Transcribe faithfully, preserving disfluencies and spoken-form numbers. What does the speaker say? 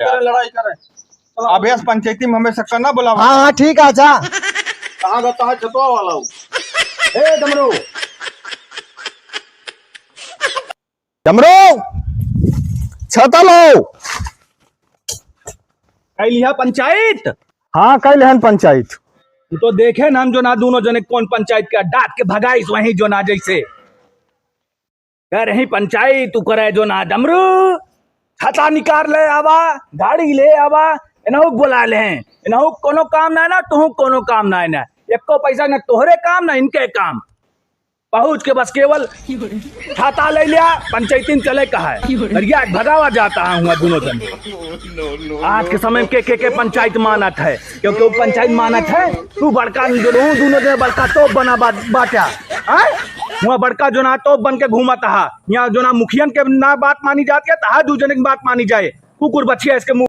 करे, लड़ाई करे। चलो। अबे, इस पंचायती में हमें शक्कर ना बुलावा। हाँ, हाँ, ठीक है, जा। कहाँ जाता है छतवा वाला वो? ए, डमरू। डमरू, छाता लो। कई लिहा पंचायत? हाँ, कई लेहन पंचायत। तू तो देखे ना, हम जो ना दोनों जने कौन पंचायत का डांट के भगाइस वहीं जो ना जैसे। कह रही पंचायत, तू करे जो ना डमरू। छाता निकाल ले आवा, गाड़ी ले आवा, इनहू बोला ले हैं। इनहू कोनो काम ना है ना, तुहू कोनो काम ना है ना। एको पैसा ना तोहरे काम ना इनके काम। पहुँच के बस केवल छाता ले लिया, पंचायती में चले कहा है। दरिया के भगावा जाता है हुआ दोनों जन। आज के समय में के, के, के पंचायत मानत है, क्योंकि वो पंचायत मानत है, तू बड़का जो हूँ, दोनों जन बड़का तोप बना बा-, बाटा। आय? हुआ बड़का जो ना तोप बन के घूमत हा, यहाँ जो ना मुखियन के ना बात मानी जाती है, तहा दू जने की बात मानी जाए। कुकुर बछिया इसके मुँह